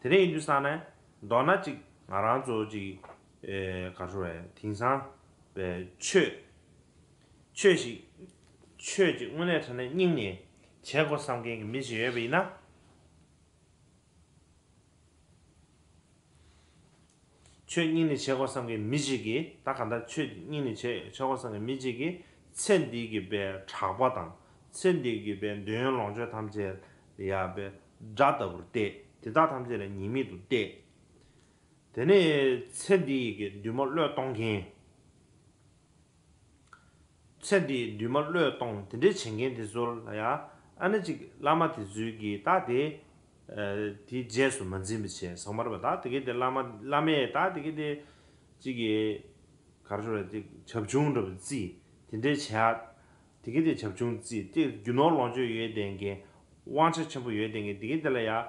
དེ་འདྲ་ཡིན་དུས་ཙང་ནས་མདོར་ན་ཅིག་ང་རང་ཚོ་ཅིག་ཨེ་ག་རེ་ཟེར་དེང་སང་པའི་ཆོས་ཆོས་ཤིག་ཆོས་ཅིག་དངོས་གནས་དྲང་གནས་སྙིང་ནས་བྱེད་དགོས་བསམ་མཁན་གྱི་མི་ཞིག་ཡོད་པ་ཡིན་ན། ཆོས་སྙིང་ནས་བྱེད་དགོས་བསམ་མཁན་མི་ཞིག་གིས་ད་གང་ལྟར་ཆོས་སྙིང་ནས་བྱེད་བྱེད་དགོས་བསམ་མཁན་མི་ཞིག་གིས་ཚེ་འདི་གི་པའི་གྲགས་པ་དང་ཚེ་འདི་གི་པའི་འདོད་ཡོན་ལོངས་སྤྱོད་ཐམས་ཅད་ལ་ཡ་པའི་དགྲ་ལྟ་བུར་བལྟས། དེ་དག་ཐམས་ཅད་ལ་ཉེས་དམིགས་དུ་བལྟས། དེ་ནས་ཚེ་འདི་ཡི་གི་འདུན་མ་བློས་གཏོང་མཁན། ཚེ་འདིའི་འདུན་མ་བློས་གཏོང་དེ་འདྲའི་བྱེད་མཁན་དེ་ཚོ་ལ་ཡང་ཨ་ནི་ཅིག་བླ་མ་དེ་ཚོའི་གི་ད་དེ་ཨ་དེའི་རྗེས་སུ་མ་འཛིན་པ་བྱས་ཟེར་མ་རེད་པ། ད་དེ་གི་དེ་བླ་མ་བླ་མས་ད་དེ་གི་དེ་ཅིག་གི་ག་རེ་ཟེར་དེ་བྱབ་ཆུང་འདྲ་པོ་རྩིས་དེ་འདྲའི་བྱས། དེ་གི་དེ་བྱབ་ཆུང་རྩིས་དེ་རྒྱུ་ནོར་ལོངས་སྤྱོད་ཡོད་བསྡད་མཁན་དབང་ཆ་ཆེན་པོ་ཡོད་བསྡད་མཁན་དེ་གི་དེ་ལ་ཡང་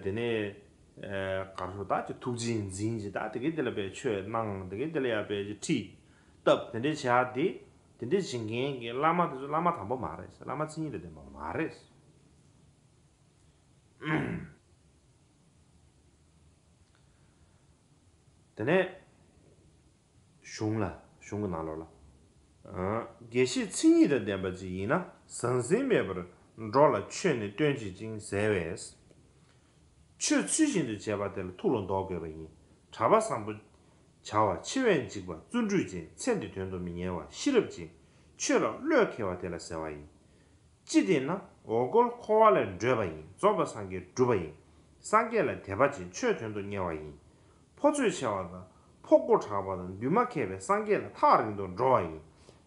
དེ་ནས་ག་རེ་ཟེར་ད་ཅིག་ཐུགས་རྗེས་འཛིན་གྱི་ད་དེ་གི་དེ་ལ་པའི་ཆོས་གནང་དེ་གི་དེ་ལ་ཡང་པའི་ཁྲིད། སྟབས་དེ་འདྲའི་བྱ་དེ། དེ་འདྲའི་བྱེད་མཁན་གྱི་བླ་མ་དེ་ཚོ་བླ་མ་དམ་པོ་མ་རེད། བླ་མ་མཚན་ཉིད་དང་ལྡན་པ་མ་རེད། དེ་ནས་གཞུང་ལ་གཞུང་གི་ནང་ལོགས་ལ། དགེ་བཤེས་མཚན་ཉིད་དང་ལྡན་པ་ཅིག་ཡིན་ན་ཟང་ཟིང་མེད་པར་འགྲོ་ལ་ཆོས་ནི་སྟོན་བྱེད་ཅིང་ཟེར་བས། ཆོས་ཚུལ་བཞིན་དུ་བྱེད་པ་དེ་ལ་ཐུགས་ལ་འདོགས་དགོས་པ་ཡིན། གྲྭ་པ་བཟང་པོ་བྱ་བ་འཆི་བས་འཇིགས་པ་བརྩོན་འགྲུས་ཅན། ཚེ་འདི་དོན་དུ་མི་གཉེར་བ་ཤེས་རབ་ཅན། ཆོས་ལ་བློས་འཁེལ་བ་དེ་ལ་ཟེར་བ་ཡིན། ཅི་སྟེ་ན་འོ་སྐོལ་འཁོར་བ་ལས་གྲོལ་བ་ཡིན། རྫོགས་པའི་སངས་རྒྱས་སྒྲུབ་པ་ཡིན། སངས་རྒྱས་ལ་དད་པ་ཅན། ཆོས་དོན་དུ་གཉེར་བ་ཡིན། ཕོ་ཚོད་ཆེ་བ་དང་ཕོ་རྒོད་དྲག་པ་དང་འདུན་མ་མཁས་པས་སངས་རྒྱས་ལ་ཐག་རིང་དུ་འགྲོ་བ་ཡིན།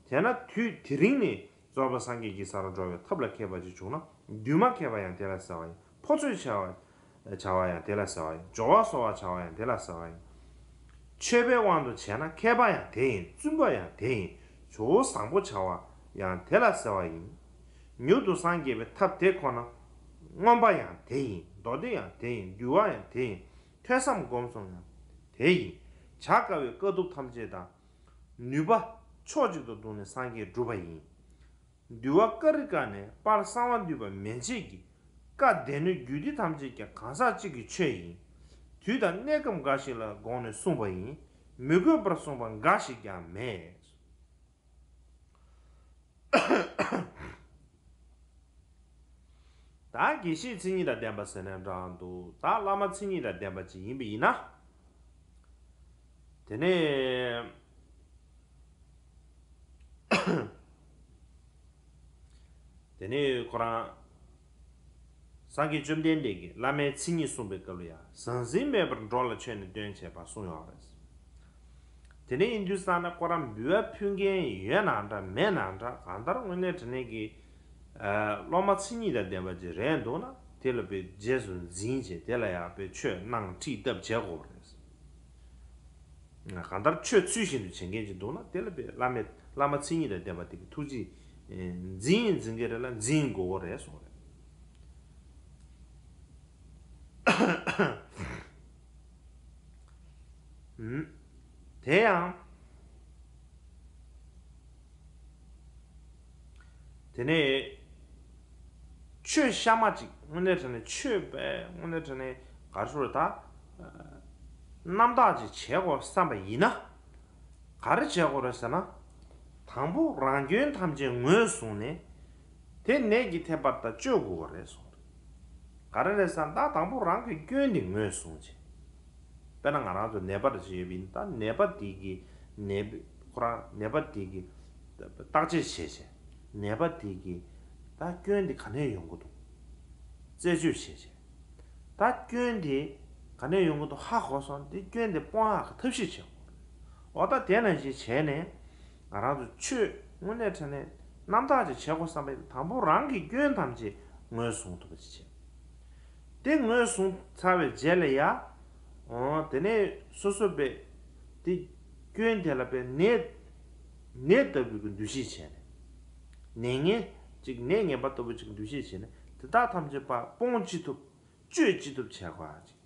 དེས་ན་དུས་དེ་རིང་ནས་རྫོགས་པའི་སངས་རྒྱས་ཀྱི་ས་རུ་འགྲོ་བའི་ཐབས་ལ་མཁས་པ་ཅིག་བྱུང་ན་འདུན་མ་མཁས་པ་ཡང་དེ་ལ་ཟེར་བ་ཡིན། ཕོ་ཚོད་ཆེ་བ་བྱ་བ་ཡང་དེ་ལ་ཟེར་བ་ཡིན། སྦྱོར་བ་གསོ་བ་བྱ་བ་ཡང་དེ་ལ་ཟེར་བ་ཡིན། ཆོས་པའི་དབང་དུ་བྱས་ན་མཁས་པ་ཡང་དེ་ཡིན། བཙུན་པ་ཡང་དེ་ཡིན། ཇོ་བོ་བཟང་པོ་བྱ་བ་ཡང་དེ་ལ་ཟེར་བ་ཡིན། མྱུར་དུ་སངས་རྒྱས་པའི་ཐབས་དེ་ཁོ་ན། མངོན་པ་ཡང་དེ་ཡིན། མདོ་སྡེ་ཡང་དེ་ཡིན། འདུལ་བ་ཡང་དེ་ཡིན། ཐོས་བསམ་སྒོམ་གསུམ་ཡང་དེ་ཡིན། བྱ་དཀའ་བའི་དཀའ་ཐུབ་ཐམས་ཅད་དང་། ནུས་པ་ཕྱོགས་གཅིག་ཏུ་བསྡུས་ནས་སངས་རྒྱས་སྒྲུབ་པ་ཡིན། འདུལ་བ་ཀ་རི་ཀ་ནས་དཔལ་གསང་བ་འདུས་པ་མན་ཆད་ཀྱི་བཀའ་སྡེ་སྣོད་རྒྱུད་སྡེ་ཐམས་ཅད་ཀྱང་གང་ཟག་གཅིག་གི་ཆོས་ཡིན། དུས་དང་གནས་སྐབས་འགའ་ཞིག་ལ་དགོངས་ནས་གསུངས་པ་ཡིན། མི་དགོས་པར་གསུངས་པ་འགའ་ཞིག་ཀྱང་མེད། ད་དགེ་བཤེས་མཚན་ཉིད་དང་ལྡན་པ་ཟེར་ནས་འདྲ་འདུག་ད་བླ་མ་མཚན་ཉིད་དང་ལྡན་པ་ཅིག་ཡིན་པ་ཡིན་ན། དེ་ནས། དེ་ནས་ཁོ་རང་། སངས་རྒྱས་བཅོམ་ལྡན་འདས་ཀྱིས་བླ་མའི་མཚན་ཉིད་གསུངས་པའི་སྐབས་ལ་ཡང་ཟང་ཟིང་མེད་པར་འགྲོ་ལ་ཆོས་ནི་སྟོན་བྱེད་པ་གསུངས་ཡོད་རེད། དེ་ནས་ཡིན་དུས་ཙང་ན་ཁོ་རང་འབུལ་བ་ཕུལ་མཁན་ཡོད་ན་འདྲ་མེད་ན་འདྲ་གང་ལྟར་དངོས་གནས་དྲང་གནས་ཀྱི་སློབ་མ་མཚན་ཉིད་དང་ལྡན་པ་ཅིག་རེད་འདུག་ན་དེ་ལ་དཔེ་རྗེས་སུ་འཛིན་བྱས་དེ་ལ་ཡང་དཔེ་ཆོས་གནང་ཁྲིད་བཏབ་བྱེད་དགོས་པ་རེད། གང་ལྟར་ཆོས་ཚུལ་བཞིན་དུ་བྱེད་མཁན་ཅིག་འདུག་ན་དེ་ལ་དཔེ་བླ་མའི་བླ་མ་མཚན་ཉིད་དང་ལྡན་པ་དེ་གི་ཐུགས་རྗེ་འཛིན་ཡིན་འཛིན་གྱི་རེད་ལ་འཛིན་དགོས་པ་རེད་གསུངས་རེད། དེ་ཡང་། དེ་ནས་ཆོས་གཤའ་མ་ཅིག་དངོས་གནས་དྲང་གནས་ཆོས་པས་དངོས་གནས་དྲང་གནས་ག་རེ་ཟེར་ད། རྣམ་དག་ཅིག་བྱེད་དགོས་བསམ་པ་ཡིན་ན། ག་རེ་བྱེད་དགོས་རེད་ཟེར་ན། དང་པོ་རང་སྐྱོན་ཐམས་ཅད་ངོས་བཟུང་ནས། དེ་ནད་ཀྱི་ཐེབས་པ་ལྟར་བཅོས་དགོས་པ་རེད་གསུངས། ག་རེ་རེད་ཟེར་ན་ད་དང་པོ་རང་གི་སྐྱོན་དེ་ངོས་བཟུང་བྱས། དཔེར་ན་ང་རང་ཚོ་ནད་པ་རེ་ཞིག་ཡོད་པ་ཡིན་ད་ནད་པ་དེ་གི་ནད་ཁོ་རང་ནད་པ་དེ་གི་བརྟག་དཔྱད་བྱས་བྱས་ནད་པ་དེ་གི་ད་སྐྱོན་དེ་ག་ནས་ཡོང་གི་འདུག་རྩད་གཅོད་བྱས་བྱས། ད་སྐྱོན་དེ་ག་ནས་ཡོང་གི་འདུག་ཧ་གོ་སོང་དེ་སྐྱོན་དེ་སྤོང་ཡག་གི་ཐབས་ཤེས་བྱེད་དགོས་རེད། འོ་ད་དེ་ནང་བཞིན་བྱས་ནས་ང་རང་ཚོ་ཆོས་དངོས་གནས་དྲང་གནས་རྣམ་དག་ཅིག་བྱེད་དགོས་བསམ་པའི་དང་པོ་རང་གི་སྐྱོན་ཐམས་ཅད་ངོས་བཟུང་ཐུབ་པ་ཅིག་བྱེད། དེ་ངོས་བཟུང་ཚར་བའི་རྗེས་ལ་ཡ། འོ་དེ་ནས་སོ་སོ་པས་དེ་སྐྱོན་དེ་ལ་པའི་ནད་ནད་ལྟ་བུའི་གི་འདུ་ཤེས་བྱས་ནས་ནད་ངན་ཅིག་ནད་ངན་པ་ལྟ་བུ་ཅིག་འདུ་ཤེས་བྱས་ནས་དེ་དག་ཐམས་ཅད་པ་སྤོང་ཅི་ཐུབ་བཅོས་ཅི་ཐུབ་བྱས་དགོས་ཅིག་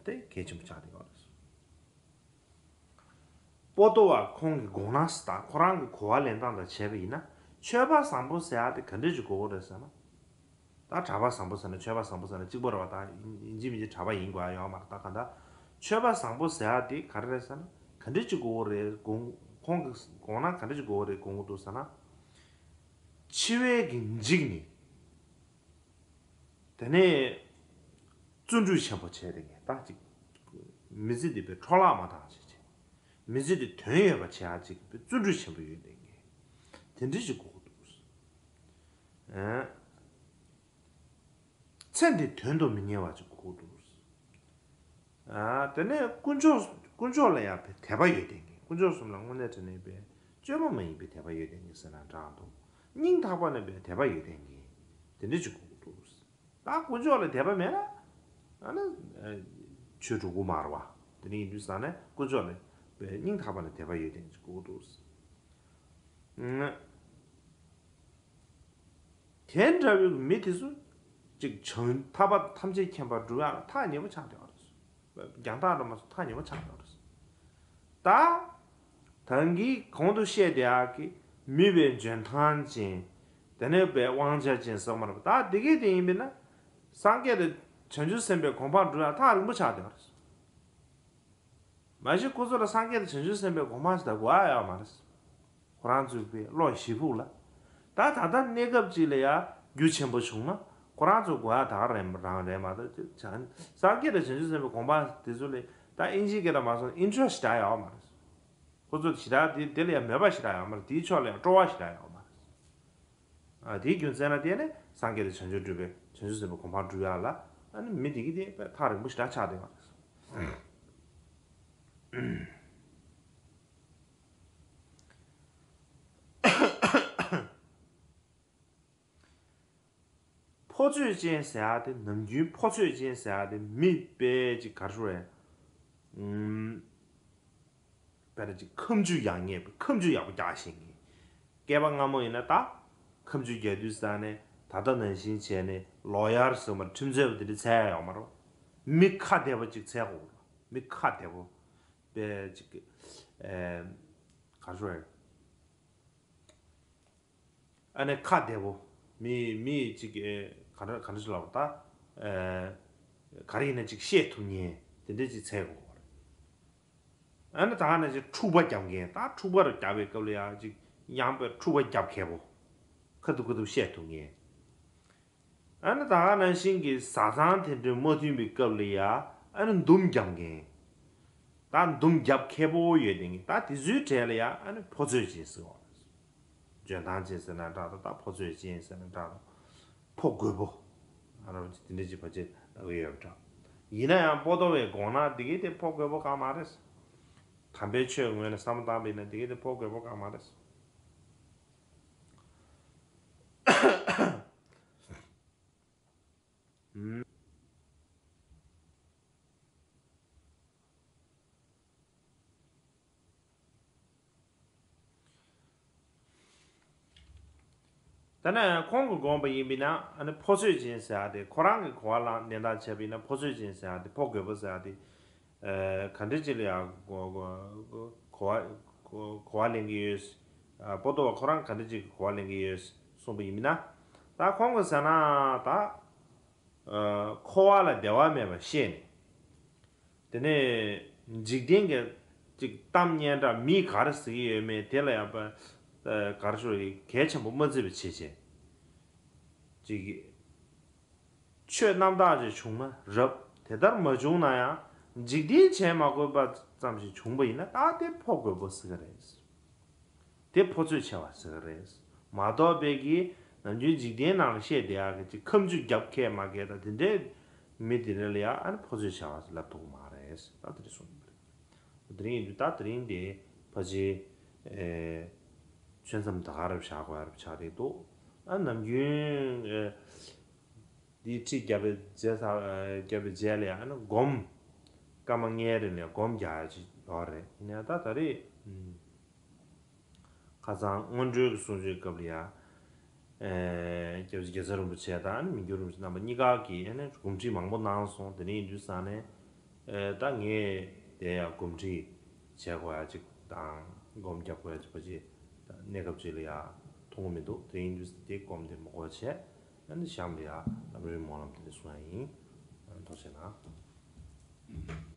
དེ་གལ་ཆེན་པོ་ཆགས་བསྡད་ཡོད་རེད། པོ་ཏོ་བ་ཁོང་གི་དགོངས་གནང་སི་ད་ཁོ་རང་གི་གོ་བ་ལེན་སྟངས་དང་བྱས་པ་ཡིན་ན་ཆོས་པ་བཟང་པོ་ཟེར་ཡག་དེ་ག་འདྲ་ཅིག་དགོས་ཀྱི་རེད་ཟེར་ན། ད་གྲྭ་པ་བཟང་པོ་ཟེར་ན་ཆོས་པ་བཟང་པོ་ཟེར་ན་གཅིག་པ་རེད་བ། ད་ཡིན་གཅིག་མིན་གཅིག་གྲྭ་པ་ཡིན་དགོས་ཡ་ཡོད་མ་རེད། ད་གང་ལྟར་ཆོས་པ་བཟང་པོ་ཟེར་ཡ་དེ་ག་རེ་རེད་ཟེར་ན། ག་འདྲ་ཅིག་དགོས་རེད། དགོངས་ཁོང་གི་དགོངས་ན་ག་འདྲ་ཅིག་དགོས་རེད་དགོངས་ཀྱི་འདུག་ཟེར་ན། འཆི་བའི་གི་འཇིགས་ནས། དེ་ནས་བརྩོན་འགྲུས་ཆེན་པོ་བྱས་ཏེ་ངས་ད་ཅིག་མི་ཚེ་འདི་པའི་འཕྲོ་བརླག་མ་བཏང་བྱས་བྱས། མི་ཚེ་འདི་དོན་ཡོད་པ་བྱེད་ཡ་ཅིག་པའི་བརྩོན་འགྲུས་ཆེན་པོ་ཡོད་ལས་ངས་དེ་འདྲ་ཞིག་དགོས་ཀྱི་འདུག། ཨ། ཚེ་འདི་དོན་དུ་མི་གཉེར་བ་ཅིག་དགོས་ཀྱི་འདུག། ཨ། དེ་ནས་དཀོན་མཆོག་དཀོན་མཆོག་ལ་ཡང་དཔེ་དད་པ་ཡོད་ལྡན་གྱི། དཀོན་མཆོག་གསུམ་ལ་དངོས་གནས་དྲང་གནས་པའི་བཅོས་མ་མ་ཡིན་པའི་དད་པ་ཡོད་ལྡན་གྱི་ཟེར་ན་འདྲ་འདུག། སྙིང་ཐག་པ་ནས་པའི་དད་པ་ཡོད་ལྡན་གྱི་དེ་འདྲ་ཅིག་དགོས་ཀྱི་འདུག། ད་དཀོན་མཆོག་ལ་དད་པ་མེད་ན་ཨ་ནི་ཆོས་འགྲུབ་ཀྱི་མ་རེད་བ། དེ་འདྲ་ཡིན་དུས་ཙང་ནས་དཀོན་མཆོག་ལ་པའི་སྙིང་ཐག་པ་ནས་དད་པ་ཡོད་ལྡན་གྱི་དགོས་ཀྱི་འདུག། དེ་འདྲ་བའི་མི་དེ་ཚོ་ཅིག་བྱང་ཐར་པ་ཐམས་ཅད་མཁྱེན་པར་འགྲུབ་ཡག་ལ་ཐག་ཉེ་པོ་ཆགས་བསྡད་པ་རེད། རྒྱང་ཐག་རིང་མོ་ཐག་ཉེ་པོ་ཆགས་བསྡད་པ་རེད། ད་ད་གིན་གོང་དུ་བཤད་བསྡད་ཡག་གི་མི་པའི་འཇོན་ཐང་ཅན། དེ་ནས་པའི་དབང་ཆ་ཅན་ཟེར་མ་རེད་པ། ད་དེ་གས་དེ་ཡིན་པས་ན་སངས་རྒྱས་དང་བྱང་ཆུབ་སེམས་དཔའི་གོ་འཕང་འགྲུབ་ཡག་ཐག་རིང་པོ་ཆགས་བསྡད་པ་རེད། མ་གཞི་ཁོ་ཚོ་ལ་སངས་རྒྱས་དང་བྱང་ཆུབ་སེམས་དཔའི་གོ་འཕང་ཞིག་ད་དགོས་ཡ་ཡོད་མ་རེད། ཁོ་རང་ཚོའི་པའི་བློ་ཞེ་ཕུགས་ལ། ད་ད་ལྟ་གནས་སྐབས་ཅིག་ལ་ཡ་རྒྱུ་ཆེན་པོ་བྱུང་ན་ཁོ་རང་ཚོ་དགོས་ཡ་ད་ག་རང་རེད་མ་གཏོགས་ཅིག་བྱང་སངས་རྒྱས་དང་བྱང་ཆུབ་སེམས་དཔའི་གོ་འཕང་དེ་ཚོ་ལ་ད་ཨིན་ཇིའི་སྐད་ལ་མ་སོང་interest་ཞེ་དྲག་ཡོད་མ་རེད། ཁོ་ཚོ་ཞེ་དྲག་དེ་དེ་ལ་ཡ་མོས་པ་ཞེ་དྲག་ཡོད་མ་རེད། དེའི་ཕྱོགས་ལ་ཡ་སྤྲོ་བ་ཞེ་དྲག་ཡོད་མ་རེད། ཨ། དེའི་རྒྱུ་མཚན་ལ་བརྟེན་ནས་སངས་རྒྱས་དང་བྱང་ཆུབ་འགྲུབ་པའི་བྱང་ཆུབ་སེམས་དཔའི་གོ་འཕང་འགྲུབ་ཡག་ལ་ཨ་ནི་མི་དེ་གི་དེ་དཔེ་ཐག་རིང་པོ་ཞེ་དྲག་ཆགས་བསྡད་པ་རེད། ཕོ་ཚོད་ཅན་ཟེར་ཡག་དེ་ནམ་རྒྱུན་ཕོ་ཚོད་ཅན་ཟེར་ཡག་དེ་མི་དཔེ་ཅིག་ག་རེ་ཞུ་དགོས་རེད། ཨུམ། དཔེར་ན་ཅིག་ཁ་མཆུ་ཡག་ཉེས་པའི་ཁ་མཆུ་ཡག་པོ་རྒྱག་ཤེས་མཁན། སྐྱེས་པ་སྔ་མོ་ཡིན་ན་ད་ཁ་མཆུ་རྒྱག་དུས་ཙང་ནས་ད་ལྟ་ནང་བཞིན་བྱས་ནས་ལོ་ཡར་སོང་བར་ཁྲིམས་རྩོད་པ་དེ་འདྲ་འཚོལ་ཡག་ཡོད་མ་རེད། མི་ཁ་བདེ་པོ་ཅིག་འཚོལ་དགོས་རེད། མི་ཁ་བདེ་པོ་དཔེ་ཅིག་ཨེ། ག་རེ་ཞུ་དགོས་རེད། ཨ་ནི་ཁ་བདེ་པོ། མི་མི་གཅིག་གིས་ག་འདྲ་ག་འདྲ་ཞིག་ལབ་པ་ད། ཨེ། ག་རེ་ཡིན་ན་ཅིག་བཤད་ཐུབ་མཁན་དེ་འདྲ་ཅིག་འཚོལ་དགོས་པ་རེད། ཨ་ནི་ད་ག་ནང་བཞིན་འཁྲུག་པ་རྒྱབ་མཁན། ད་འཁྲུག་པ་རུ་རྒྱག་པའི་སྐབས་ལ་ཡང་ཅིག་ཡང་པའི་འཁྲུག་པ་རྒྱབ་མཁས་པོ། ཁ་ཐུག་ཁ་ཐུག་བཤད་ཐུབ་མཁན། ཨ་ནི་ད་ག་ནང་བཞིན་གྱི་བཟའ་ཚང་དེ་འདྲ་མ་མཐུན་པའི་སྐབས་ལ་ཡ་ཨ་ནི་འདུམ་རྒྱབ་མཁན། ད་འདུམ་རྒྱབ་མཁས་པོ་ཡོད་དེ་ངས་ད་དེ་ཚོའི་གྲས་ལ་ཡ་ཨ་ནི་ཕོ་ཚོད་ཅན་ཟེར་བ། འཇོན་ཐང་ཅན་ཟེར་ན་འདྲ་དང་ད་ཕོ་ཚོད་ཅན་ཟེར་ན་འདྲ་དང་། ཕོ་རྒོད་པོ། ཨ་རབ་ཅིག་དེ་འདྲ་ཅིག་ཕལ་ཆེར་ལབ་ཀྱི་ཡོད་པ་འདྲ། ཡིན་ན་ཡང་པོ་ཏོ་བའི་དགོངས་ན་དེ་གའི་དེ་ཕོ་རྒོད་པོ་གང་མ་རེད། དམ་པའི་ཆོས་ངོས་ནས་བསམ་བློ་བཏང་པ་ཡིན་ན་དེ་གའི་དེ་ཕོ་རྒོད་པོ་གང་མ་རེད། ད་ནས་ཁོང་གིས་དགོངས་པ་ཡིན་པས་ན་ཨ་ནི་ཕོ་ཚོད་ཅན་ཟེར་ཡག་དེ་ཁོ་རང་གི་གོ་བ་ལ་ལེན་སྟངས་བྱས་པ་ཡིན་ན་ཕོ་ཚོད་ཅན་ཟེར་ཡག་དེ་ཕོ་རྒོད་པོ་ཟེར་ཡག་དེ། ག་འདྲ་ཅིག་ལ་ཡང་གོ་གོ་གོ་བ་གོ་བ་ལེན་གྱི་ཡོད། པོ་ཏོ་བ་ཁོ་རང་ག་འདྲ་ཅིག་གི་གོ་བ་ལེན་གྱི་ཡོད་གསུངས་པ་ཡིན་ན། ད་ཁོང་གིས་ཟེར་ན་ད། འཁོར་བ་ལ་བདེ་བ་མེད་པ་ཤེས་ནས། དེ་ནས་འཇིག་རྟེན་གྱི་ཅིག་གཏམ་སྙན་གྲགས་མིས་ག་རེ་ཟེར་གྱི་ཡོད་མེད་དེ་ལ་ཡང་པ། ག་རེ་ཞུ་དགོས་རེད། གལ་ཆེན་པོ་མ་བརྩི་བ་བྱེད་བྱེད། ཅིག་ཆོས་རྣམ་དག་ཅིག་བྱུང་ན་རབ། དེ་ལྟར་མ་བྱུང་ན་ཡང་འཇིག་རྟེན་བྱེད་མ་དགོས་པ་ཙམ་ཞིག་བྱུང་པ་ཡིན་ན་ད་དེ་ཕོ་རྒོད་པོ་ཟེར་གྱི་རེད། དེ་ཕོ་ཚོད་ཆེ་བ་ཟེར་གྱི་རེད། མ་གཏོགས་པའི་གི་ནམ་རྒྱུན་འཇིག་རྟེན་ནང་ལ་བཤད་བསྡད་ཡག་གི་ཅིག་ཁ་མཆུ་རྒྱབ་མཁས་མ་མཁས་དང་དེ་འདྲའི་མི་དེ་འདྲ་ལ་ཡང་ཨ་ནི་ཕོ་ཚོད་ཆེ་བ་ཟེར་ལབ་ཐུབ་ཀྱི་མ་རེད། ད་དེ་འདྲ་གསུངས་པ་རེད། དེ་རིང་ཡིན་དུས་ད་དེ་རིང་དེ་ཕལ་ཆེར་ཨེ་ཆོས་མཚམས་ད་ག་རེ་བཞག་དགོས་ཡ་རེ་བཞག་རེད་འདུག། ཨ་ནམ་རྒྱུན་ཨེ་འདིའི་ཁྲིད་བརྒྱབ་པའི་རྗེས་ས་ཨེ་བརྒྱབ་པའི་རྗེས་ལ་ཡང་ཨ་ནི་སྒོམ། སྐར་མ་ལྔའི་རིང་ལ་སྒོམ་རྒྱག་ཡ་ཅིག་ཡོད་རེད། ཡིན་ནའི་ད་ད་རེས་ཨུམ། ཁ་སང་སྔོན་འགྲོའི་གི་གསུང་ཆོས་སྐབས་ལ་ཡ། ཨེ་སྐྱབས་རྗེ་རྒྱལ་ཚབ་རིན་པོ་ཆེ་དང་མི་འགྱུར་རིན་པོ་ཆེ་རྣམ་པ་གཉིས་ཀ་གིས་ཨ་ནི་གོམས་འདྲིས་མང་པོ་གནང་སོང་། དེ་ནས་ཡིན་དུས་ཙང་ནས་ཨེ་ད་ངས་དེ་ཡ་གོམས་འདྲིས་བྱེད་དགོས་ཡ་ཅིག་དང་སྒོམ་རྒྱབ་དགོས་ཡ་ཅིག་ཕལ་ཆེར་གནས་སྐབས་ཅིག་ལ་ཡ་མཐོང་གི་མི་འདུག། དེ་ཡིན་དུས་དེ་སྒོམ་དེ་མི་དགོས་བྱས། ཨ་ནི་གཤམ་ལ་ཡ་ལམ་རིམ་སྨོན་ལམ་དེ་འདྲ་གསུང་ཡ་ཡིན། ཨ་ནི་ཐུགས་རྗེ་གནང་།